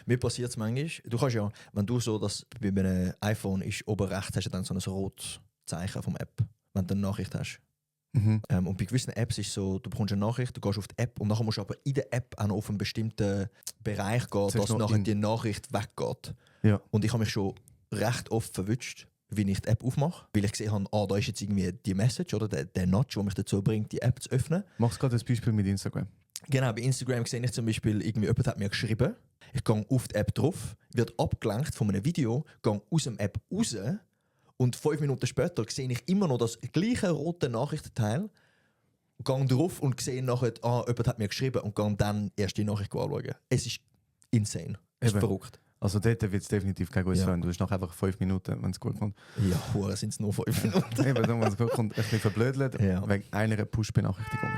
Mir passiert es manchmal, du kannst ja, wenn du so, dass bei einem iPhone ist, oben rechts hast du dann so ein rotes Zeichen vom App, wenn du eine Nachricht hast. Mhm. Und bei gewissen Apps ist es so, du bekommst eine Nachricht, du gehst auf die App und nachher musst du aber in der App auch noch auf einen bestimmten Bereich gehen, dass nachher die Nachricht weggeht. Ja. Und ich habe mich schon recht oft verwünscht, wie ich die App aufmache, weil ich gesehen habe, da ist jetzt irgendwie die Message oder der Nudge, der mich dazu bringt, die App zu öffnen. Machst gerade das Beispiel mit Instagram. Genau, bei Instagram sehe ich zum Beispiel, jemand hat mir geschrieben, ich gehe auf die App drauf, wird abgelenkt von einem Video, gehe aus der App raus und 5 Minuten später sehe ich immer noch das gleiche rote Nachrichtenteil, gehe drauf und sehe nachher, jemand hat mir geschrieben und gehe dann erst die Nachricht anschauen. Es ist insane. Es ist Eben. verrückt. Also dort wird es definitiv kein gutes Ja. sein. Du hast nach einfach 5 Minuten, wenn es gut kommt. Ja, sind es nur 5 Minuten. Eben, dann, wenn es gut kommt, ein bisschen verblödelt Ja. wegen einer Push-Benachrichtigung.